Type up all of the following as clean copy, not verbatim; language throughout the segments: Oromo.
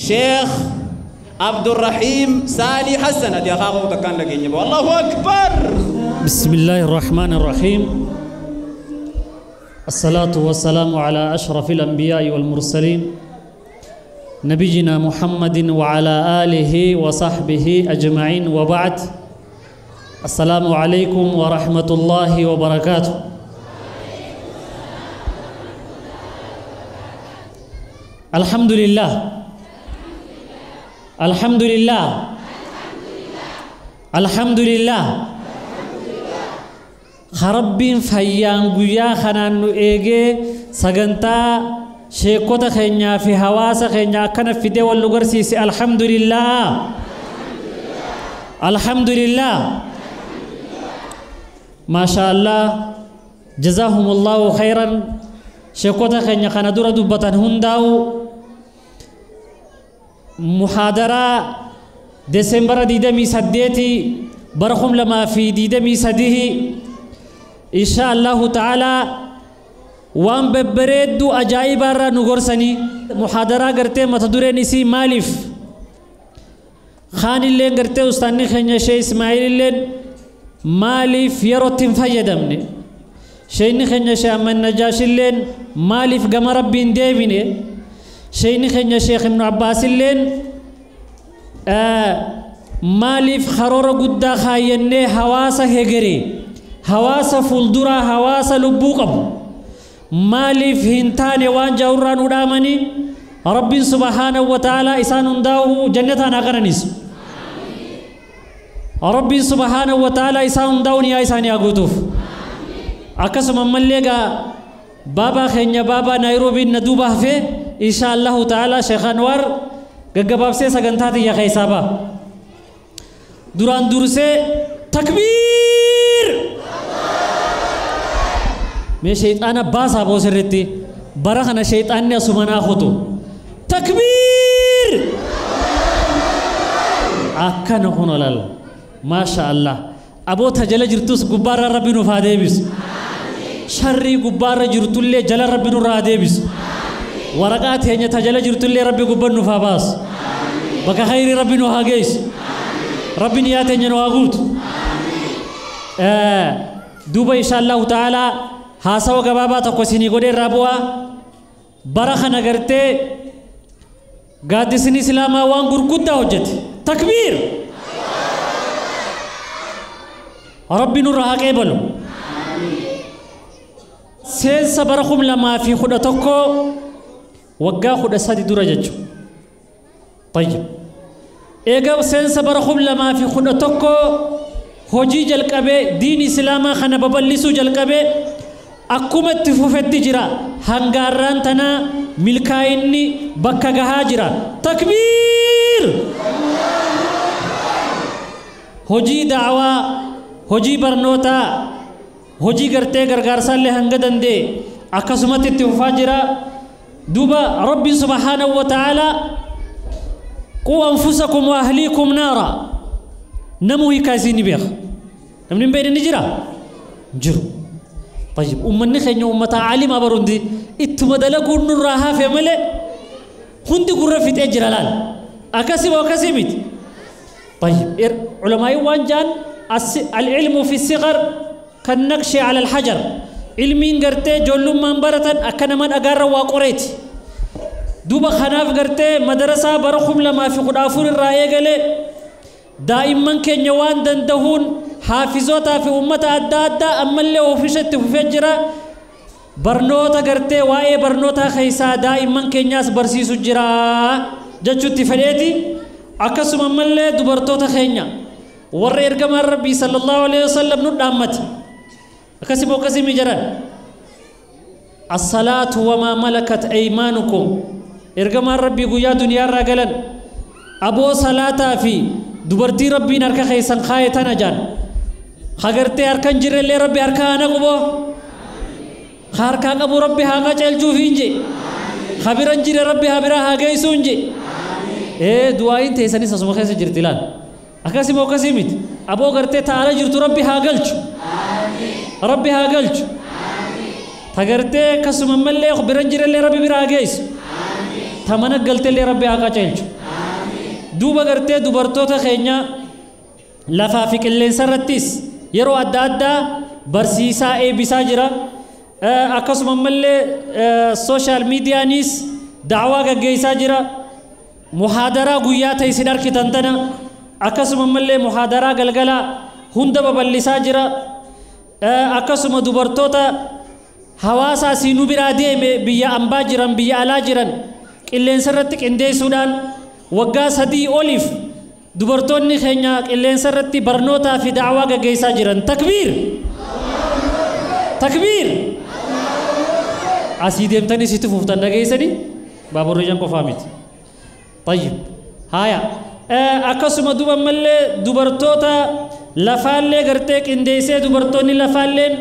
Sheekh Abdurrahiim Saalii Hassan ati akaakuu takkaan dhageenya. Allahu akbar. بسم الله الرحمن الرحيم. الصلاة والسلام على أشرف الأنبياء والمرسلين نبينا محمد وعلى آله وصحبه أجمعين، وبعد. السلام عليكم ورحمة الله وبركاته. الحمد لله، الحمد لله، الحمد لله. خربين فيان قيا خنان إيجي سجنتا شيكوتا خنيا في هواسا خنيا كان في دول لغرسيس. الحمد لله، الحمد لله. ما شاء الله، جزاهم الله خيرا. شيكوتا خنيا خنا دورا دبتن هنداو محاضرة ديسمبر ديدمي سديتي برخم لما في ديدمي سديه إن شاء الله تعالى. وان ببريدو أجايب را نغرسني محاضرة قرتي متدوري نسي مالف خان اللين قرتي أستاني خنيا شي إسماعيل اللين مالف يروتين فيدمني شيني خنيا شي أمن نجاش اللين مالف قم ربين ديبني شيني خنيا شيخ ابن عباس اللين مالف خرور قد خايني هواسة هجري هواسة فولدرا هواسة لبوقب مالف هنتاني وان جوران ودامني. رب سبحانه وتعالى إسان داو جنتنا غرنيس. رب سبحانه وتعالى إسان داو نيا إسان يغوتوف. أكسم مليغا بابا خنيا بابا نيروبي ندوبه في إن شاء الله تعالى. شيخ أنوار غغبابسي سغنتاتي يا خيسابا دوران دورسي تكبير. مي شيطان باسا بوسرتي برخنا شيطان سمنا خطو تكبير. أكن هنولال ما شاء الله. أبو تجل جرتوس غبار ربي نفاديبس شري غبار جرتولي جل ربي نراديبس ورقات هي تجل جرتولي ربي غبار نفاباس بك خير ربي نهاجيس ربي نياتي نواغوت. دوبا إن شاء الله تعالى هاسو غبابا تقوسيني غودي رابوا برخنا غرتي قادسني سلاما وان غرغودا هجت تكبير. ربي نور هاقبلو سين برخم لما في خدا تكو وغا خدا سدي درجه. طيب ايغا سين برخم لما في خدا تكو هوجي جلقبه دين اسلاما خنا ببلسو جلقبه akkuma itti fufetti jira. Hangaarraan tana milkaa'inni bakka gahaa jira. Takbiir. Hojii da'awaa, hojii barnootaa, hojii gartee gargaarsaallee hanga danda'e akkasumatti itti fufaa jira. Duuba Rabbiin subhaanahu wa ta'aalaa quu anfusakum wa ahliikum naara. Namuu hiikaa isii ni beeka. Namni hin beekne ni jira? Jiru. طيب أمني خنيا أمتا عالم أبروندي اتمدلكون نراها في ملء هندي قرة في أجرالال أكاسي وأكاسي. طيب علماء وانجان العلم في الصغر كالنقش على الحجر. علمين قرتي جلوم من برتن أكن من أجار وقريت دوبا خناف قرتي مدرسة برخم لما في قدافور الرأي قال دائما كنيوان دندهون حافظوتا في أمتا أدى أدى أما اللي وفشت فجرة برنوتا قرتي واي برنوتا خيسا دائما كنياس برسيسو جرا جاتشو تفليتي أكسو أما اللي دبرتوتا خينيا ور إرقم الربي صلى الله عليه وسلم نود أمتي أكسي بوكسي مجرد الصلاة وما ملكت أيمانكم إرقم الربي قيا دنيا راقلا أبو صلاة في دبرتي ربي نركا خيسان خايتنا جان خاغرتي أركان جري اللي ربي أركان أقبو خاركان أبو ربي هاغا چلجو فينجي خبران جري ربي هابرا هاغا يسونجي إيه دعائين تيساني ساسو خيس جرتلان أكاسي موكاسي ميت أبو غرتي تعالى جرتو ربي هاغلچ ربي هاغلچ تغرتي كسم ملي خبران جري اللي ربي برا هاغا يسو Tamana galteellee Rabbi haa qajeelchu. Duuba gartee dubartoota keenya lafaa fi qilleensa irrattis yeroo adda addaa barsiisaa eebbisaa jira. Akkasuma ammallee sooshaal miidiyaanis da'awaa gaggeessaa jira. Muhaadaraa guyyaa ta'e isin arkitan tana akkasuma ammallee muhaadaraa galgalaa hunda babal'isaa jira. Akkasuma dubartoota hawaasa asii nu biraa deeme biyya ambaa jiran biyya alaa jiran qilleensa irratti qindeessuudhaan waggaa 3 oliif dubartoonni keenya qilleensa irratti barnootaa fi da'awaa gaggeessaa jiran. Takbiir! Takbiir! Asii deemtanii sitti fuuftan dhageessanii baaburri qofaa miti. Tayyib. Haaya. Akkasuma duuba ammallee dubartoota lafaallee gartee qindeessee dubartoonni lafaalleen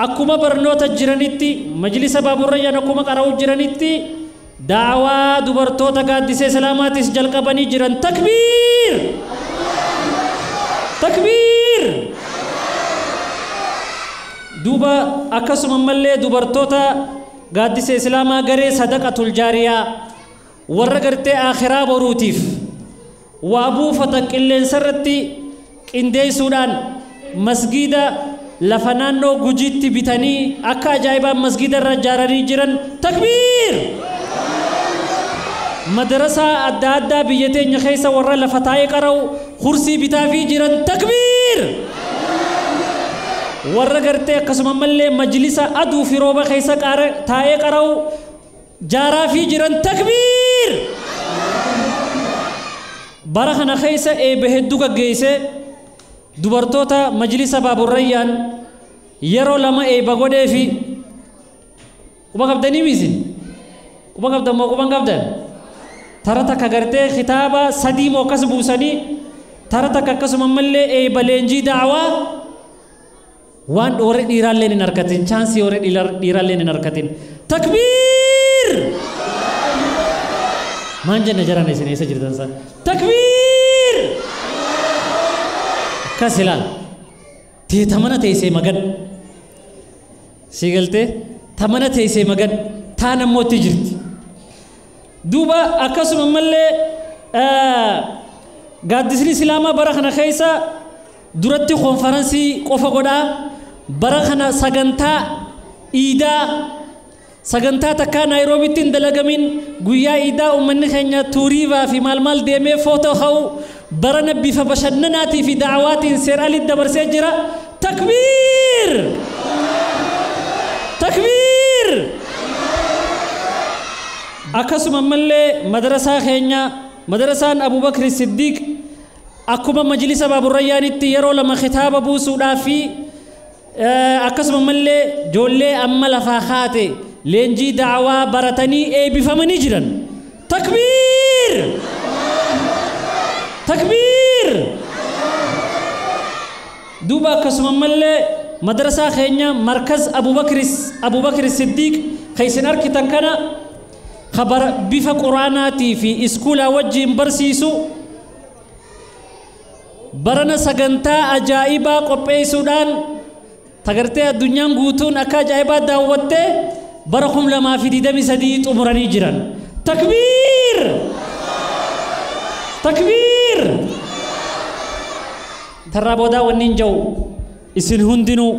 akkuma barnoota jiranitti majlisa baaburrayyaan akkuma qara'u jiranitti da'awaa dubartoota gaaddisee islaamaatis jalqabanii jiran. Takbiir! Takbiir! Duuba akkasuma ammallee dubartoota gaaddisee islaamaa garee sadaqatul jaariyaa warra gartee akhiraa boruutiif waa buufatan qilleensa irratti qindeessuudhaan masgiida lafa naannoo Gujiitti bitanii akka ajaa'ibaan masgiida irra ijaaranii jiran. Takbiir! Madrasaa adda addaa biyya teenya keessa warra lafa taa'ee qara'u kursii bitaafii jiran. Takbiir! Warra gartee akkasuma ammallee majlisa aduu fi rooba keessa taa'ee qara'u jaaraafii jiran. Takbiir! Bara kana keessa eebba hedduu gaggeesse dubartoota majlisa baaburrayyaan yeroo 2 eebba godhee fi quba qabdanii miisin quba qabdan moo quban qabdan tara takka gartee kitaaba 3 moo akkas buusanii tara takka akkasuma ammallee eebba leenjii da'awaa waan warri dhiiraalleen hin argatin chaansii warri dhiiraalleen hin argatin. Takbiir! Maan jenna jaran isin eessa jirtan san? Takbiir! Akkas ilaal. Tee tamana teessee magan. Si galtee tamana teessee magan taan ammoo itti jirti. Duuba akkasuma ammallee gaaddisni islaamaa bara kana keessa duratti konferansii qofa godhaa bara kana sagantaa iidaa sagantaa takkaa Naayiroobitti hin dalagamin guyyaa iidaa uummanni keenya tuuriivaa fi maal maal deemee footoo ka'u barana bifa bashannanaatii fi da'awaatiin seer alitti dabarsee jira. Takbiir! Takbiir! Akkasuma ammallee madrasaa keenya madrasaan Abubakri Siddiiq akkuma majlisa baaburrayyaanitti yeroo 2 kitaaba buusuudhaa fi akkasuma ammallee ijoollee amma lafaa kaate leenjii da'awaa baratanii eebbifamanii jiran. Takbiir! Takbiir! Duuba akkasuma ammallee madrasaa keenya markaz Abubakri Siddiiq kan isin arkitan kana khabar bifa quraanaatii fi iskuulaa wajjiin barsiisu barana sagantaa ajaa'ibaa qopheessuudhaan tagartee addunyaan guutuun akka ajaa'ibaa daawwattee bara 2023 xumuranii jiran. Takbiir! Takbiir! Tarraa boodaa wanni hin jiru isin hundinuu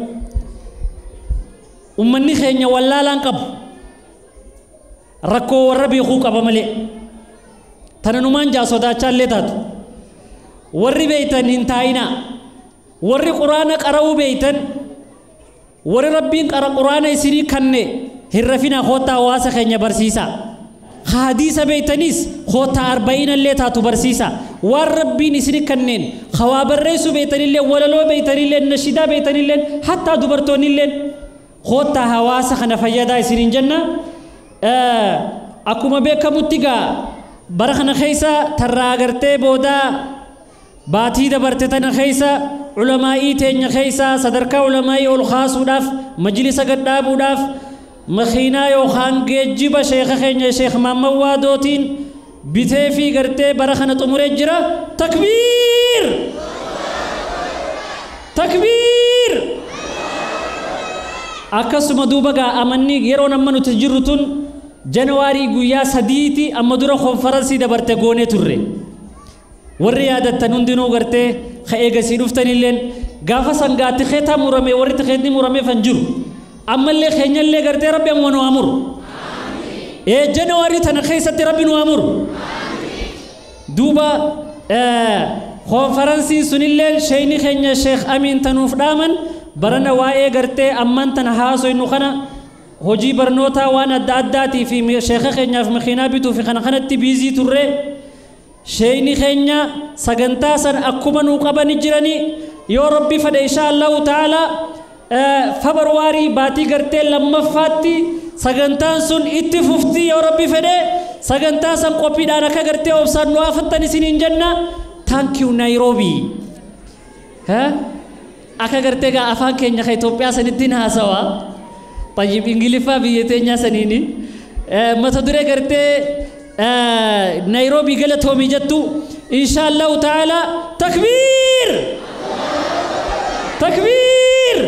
ummanni keenya wallaalaan qabu rakkoo warra beekuu qaba malee tananumaan jaa sodaachaa illee taatu warri beeytan hin taa'inaa warri quraana qara'uu beeytan warri rabbiin quraana isinii kanne hin rafinaa koottaa hawaasa keenya barsiisaa hadiisa beeytanis koottaa 40 illee taatu barsiisaa waan rabbiin isinii kanneen hawaa barreessuu beeytanillee walaloo beeytanillee nashidaa beeytanillee hattaa dubartoonnillee koottaa hawaasa kana fayyadaa isiniin jenna. Akkuma beekamutti gaa bara kana keessa tarraa agartee boodaa baatii dabarte tana keessa ulamaa'ii teenya keessa sadarkaa ulamaa'ii ol kaasuudhaaf majlisa gad dhaabuudhaaf makiinaa yookaan geejjiba sheeka keenya Sheekh Mahammad Waadootiin bitee fi gartee bara kana xumuree jira. Takbiir! Takbiir! Akkasuma duuba gaa amanni yeroo amma nuti jirru tun Januwaarii guyyaa 3ti amma dura konferansii dabarte goonee turre. Warri yaadattan hundinuu gartee eegasii dhuftanilleen gaafa sangaa tikeetaa murame warri tikeetni murameef hin jiru. Ammallee keenyallee gartee Rabbi amma nu amuru. Januwaarii tana keessatti Rabbi nu amuru. Duuba konferansiin sunillee sheeyni keenya Sheekh Amiin tanuuf dhaaman barana waa'ee gartee ammaan tana haasoynu kana hojii barnootaa waan adda addaatii fi sheekha keenyaaf makiinaa bituu fi kana kanatti biizii turre. Sheeyni keenya sagantaa san akkuma nuu qabani jiranii yoo Rabbi fedhe insha Allahu ta'ala Febraarii baatii gartee lammaffaatti sagantaan sun itti fufti yoo Rabbi fedhe sagantaa san qophiidhaan akka gartee obsaan nu afattan isiniin jenna. Thank you Nairobi. Akka gartee gaa afaan keenya ka Itoophiyaa sanittiin haasawaa. Tayyib Ingiliffaa biyya teenyaa saniini. Mata duree gartee Nairobi galatoomii jettu insha Allahu ta'ala takbiir! Takbiir!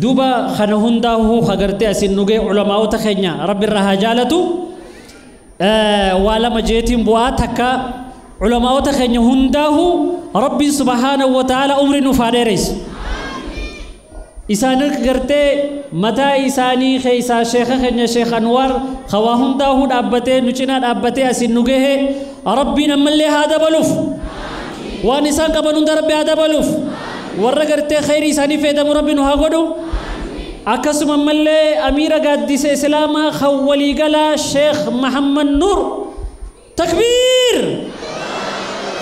Duuba kana hundaa'uu agartee asin nugee ulamaa'ota keenya Rabbi irraa haa jaalatu. Waa lama jeetiin bu'aa takka ulamaa'ota keenya hundaa'uu Rabbiin subhaanahu wa ta'ala umrii nuuf haa dheeressu. Isaan gartee mataa isaanii keessaa sheekha keenya Sheekh Anwaar hawaa hundaa'uu dhaabbatee nu cinaa dhaabbatee asin nu gahe Rabbiin ammallee haa dabaluuf. Waan isaan qaban hunda Rabbi haa dabaluuf. Warra gartee khayrii isaanii fayyadamu Rabbi nu haa godhu. Akkasuma ammallee amiira gaaddisa Islaamaa kan waliigalaa Sheekh Mahammad Nuur takbiir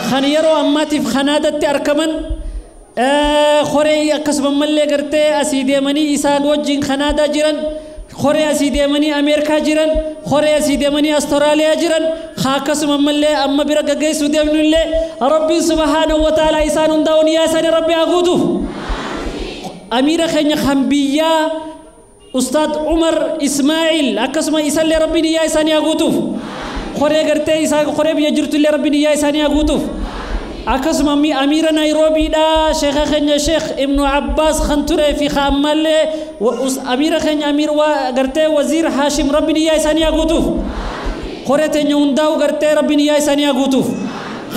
kan yeroo ammaatiif Kanaadatti argaman qoree akkasuma ammallee gartee asii deemanii isaan wajjin Kanaadaa jiran qoree asii deemanii Ameerikaa jiran qoree asii deemanii Awustiraaliyaa jiran akkasuma ammallee amma bira gaggeessuu deemnu illee Rabbiin subhaanahu wa ta'ala isaan hundaa'uun yaa isaanii Rabbi haa guutuuf. Amiira keenya kan biyyaa Ustaad Umar Ismaa'il akkasuma isallee Rabbiin yaa isaanii haa guutuuf. Qoree gartee isaa qoree biyya jirtu illee Rabbiin yaa isaanii haa guutuuf. Akkasuma amiira Naayiroobiidha sheekha keenya Sheekh Ibnu Abbaas kan turee fi ammallee amiira keenya amiir gartee waziir Haashim Rabbiin yaa isaanii haa guutuuf. Qoree teenya hundaa'u gartee Rabbiin yaa isaanii haa guutuuf.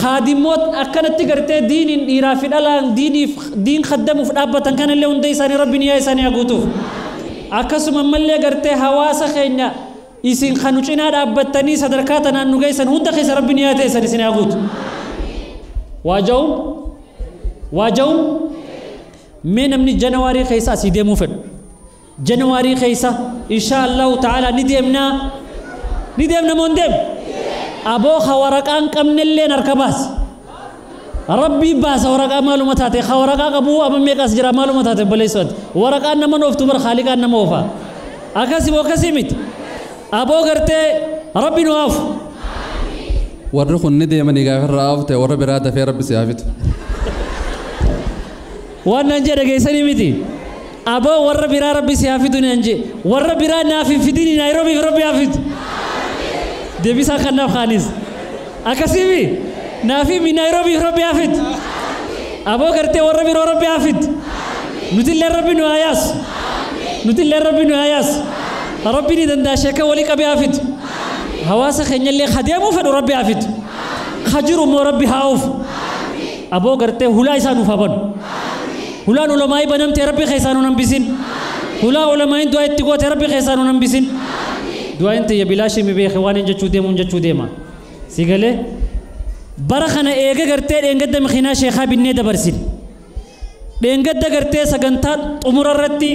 Khaadimoot akkanatti gartee diiniin dhiiraa fi dhalaan diiniif diin khaddamuuf dhaabbatan kanallee hunda isaanii Rabbiin yaa isaanii haa guutuuf. Akkasuma ammallee gartee hawaasa keenya isin kan nu cinaa dhaabbattanii sadarkaa tanaan nu geessan hunda keessa Rabbiin yaa teessan isin haa guutu. Waaja'u mee namni Januwaarii keessa asii deemuu fedhu. Januwaarii keessa insha Allahu ta'ala ni deemnaa. Ni deemna moo hin deemnu? Aboo ka waraqaan qabnelleen harka baasa. Rabbii baasa waraqaa maaluma taate ka waraqaa qabuu amma meeqas jira maaluma taate baleessuuti. Waraqaan nama ooftu bar Khaaliqaan nama oofa. Akkasii moo akkasii miti. Aboo gartee Rabbi nu haafu. Warri kun ni deemanii gaafa irraa haafte warra biraa dafee Rabbi si haafitu. Waan nan jedhe geessanii miti. Aboo warra biraa Rabbi si haafitu nan jedhe. Warra biraa naaf hin fidini Naayiroobiif Rabbi haafitu. Deebisaa kanaaf kaanis. Akkasii naafi mi Naayiroobiif Rabbi haafitu. Aboo gartee warra biroo Rabbi haafitu. Nuti illee Rabbi nu haa yaasu. Nuti illee Rabbi nu haa yaasu. Rabbi ni danda'a sheeka walii qabee haafitu. Hawaasa keenyallee kadeemuu fedhu Rabbi haafitu. Kajiru immoo Rabbi haa oofu. Aboo gartee hulaa isaa nuuf haa banu. Hulaan ulamaa'ii banamtee Rabbi keessaa nu hambisin. Hulaa ulamaa'iin du'aa itti goote Rabbi keessaa nu hambisin. Du'aan tiyya bilaashii mi beeke waan hin jechuu deemu hin jechuu deema. Si galee bara kana eega gartee dheengadda makiinaa sheekaa binnee dabarsin. Dheengadda gartee sagantaa xumura irratti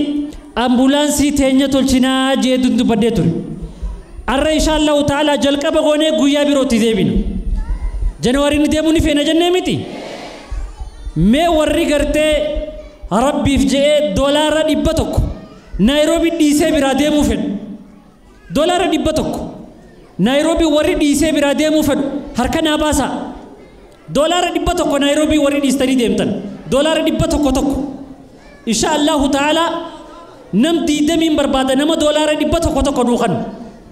ambulaansii teenya tolchinaa jee dubbadhee ture. Arra insha Allahu ta'ala jalqaba goonee guyyaa birootti deebina. Januwaariin deemuu ni feena jennee miti. Mee warri gartee Rabbiif je'ee $100 Naayiroobii dhiisee biraa deemuu fedhu. $100 Naayiroobii warri dhiisee biraa deemuu fedhu harka naa baasaa. $100 Naayiroobii warri dhiistanii deemtan. $100 Insha Allahu ta'ala nam 20 barbaada nama $100 nuu kennu.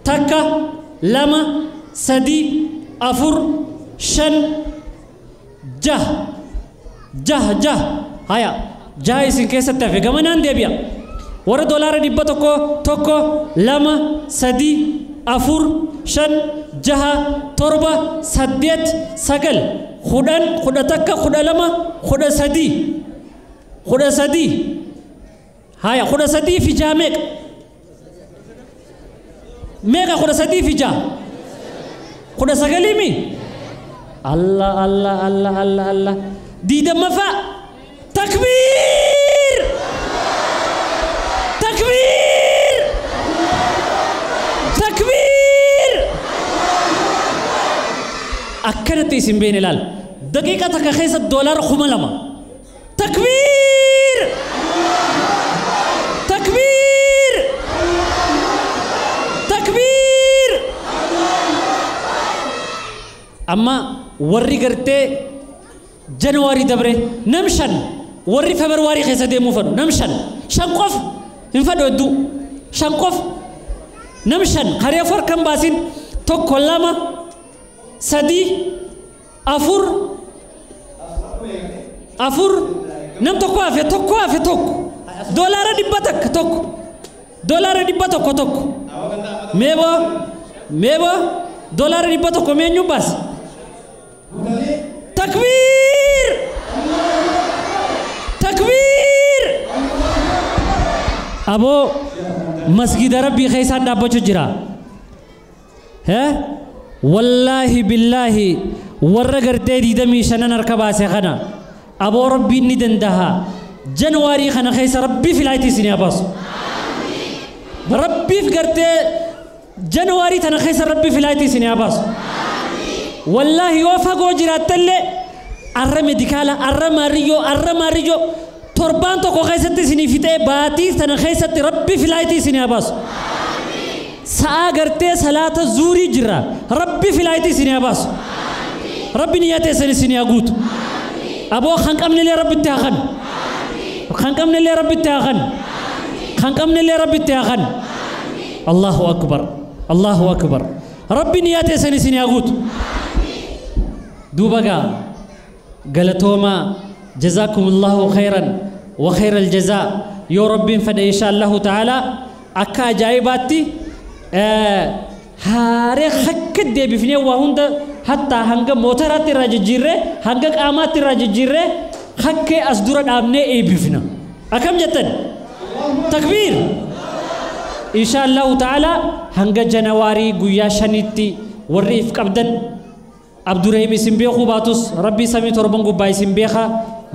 Takka 2 3 4 5 6 6 6 haya 6 isin keessatti hafe gamanaan deebi'a. Warra doolaara 100 1 2 3 4 5 6 7 8 9 10 11 12 13 13 haya 13 fi jaha meeqa meeqa 13 fi jaha 19 mi Allah Allah Allah Allah Allah diidammaffaa takbiir takbiir takbiir akkanatti isin beene laal daqiiqa takka keessa doolaara 2000 takbiir takbiir takbiir amma warri gartee januwaarii dabre nam shan warri febrwaarii keessa deemuu fadhu nam shan shan qof hin fadhu hedduu shan qof nam shan haree afur kan baasin 1 2 3 4 4 nam tokko hafe tokko hafe tokko doolaara 100 tokko doolaara 100 tokko meebo meebo doolaara 100 meenyu baas takbiir takbiir aboo masgida rabbii keessaan dhaabbachuu jira wallaahi billaahi warra gartee 25 harka baase kana aboo rabbiin ni dandaha januwaarii kana keessa rabbii filaayitii isinii haa baasu rabbiif gartee januwaarii tana keessa rabbii filaayitii isinii haa baasu wallaahi yoo fagoo jiraattallee arra medikaala arra maariyyoo arra maariyyoo torbaan tokko keessatti isinii fixee baatii tana keessatti rabbii filaayitii isinii haa baasu sa'aa gartee salaata zuurii jira rabbi filaayitii isinii haa baasu rabbi niyyaa teessan isinii haa guutu aboo kan qabnillee rabbitti haa kanu kan qabnillee rabbitti haa kanu kan qabnillee rabbitti haa kanu Allahu akbar Allahu akbar rabbi niyyaa teessan isinii haa guutu duuba gaa galatoomaa jazakumullahu khayran wa khayral jazaa yoo rabbiin fedhe insha Allahu ta'ala akka ajaa'ibaatti haaree hakka deebifnee waa hunda hattaa hanga mootoraatti irraa jijjiirree hanga qaamaatti irraa jijjiirree hakkee as dura dhaabnee eebbifna akkam jettan takbiir insha Allahu ta'ala hanga janawaarii guyyaa 5tti warri if qabdan Abdurrahim isin beekuu baatus rabbii samii torban gubbaa isin beeka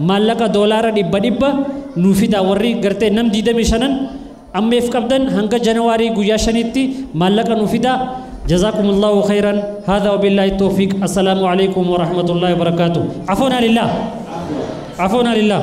maallaqa doolaara 100 nuu fida warri gartee nam 25 amma if qabdan hanga janawaarii guyyaa 5tti maallaqa nuu fida jazakumullahu khayran hadha wabillahi tawfiq assalaamu alaykum wa rahmatullahi wa barakatuh afoona lillah afoona lillah.